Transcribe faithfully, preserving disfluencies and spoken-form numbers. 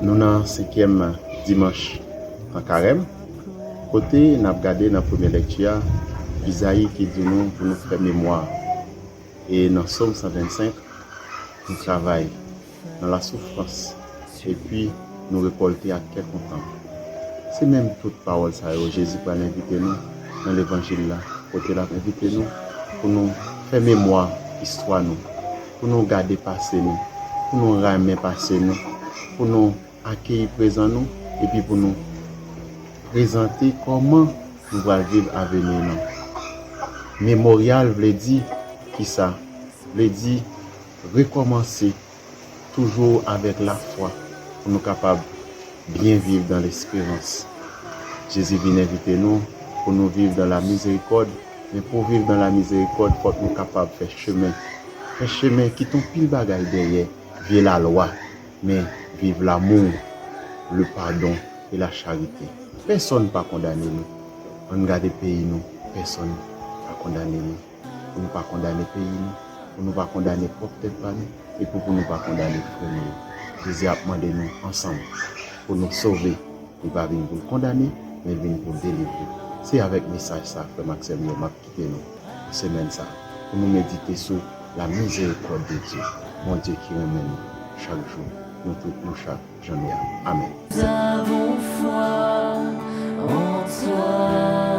Nou nan senkyèm dimanch an Karèm, kote n ap gade nan premye lekti a, Izayi ki di nou pou nou fè memwa. E nan Sòm san vennsenk, nou travay nan lasoufrans, epi nou rekòlte ak kè kontan. Se menm tout pawòl sa yo Jezi pral envite nou nan levanjil la, kote l ap envite nou pou nou fè memwa istwa nou, pou nou gade pase nou, pou nou renmen pase nou, pou nou akeyi prezan nou, epi pou nou prezante kòman nou pral viv aveni nou. Memoryal vle di kisa? Vle di rekòmanse, toujou avèk lafwa, pou nou kapab byen viv dan lesperans. Jezi vin envite nou pou nou viv dan lamizerikòd, men pou viv dan lamizerikòd, fòk nou kapab fè chemen. Fè chemen, kite yon pil bagay dèyè, vye lalwa, men viv lamou, le padon e la charite. Pèsonn pa kondane nou. Ann gade peyi nou, pèsonn pa kondane nou. Pou nou pa kondane peyi nou, pou nou pa kondane pwòp tèt pa nou, epi pou nou pa kondane frè nou yo. Jezi ap mande nou ansanm pou nou sove. Li pa vin pou l kondane, men l vin pou l delivre. Se avèk mesaj sa, frè m ak sè m yo, m ap kite nou pou semèn sa, pou nou medite sou la miséricorde de Dieu, Bondye ki renmen nou chak jou, nou tout, nou chak, jan nou ye a. Amèn. Nous avons foi en toi.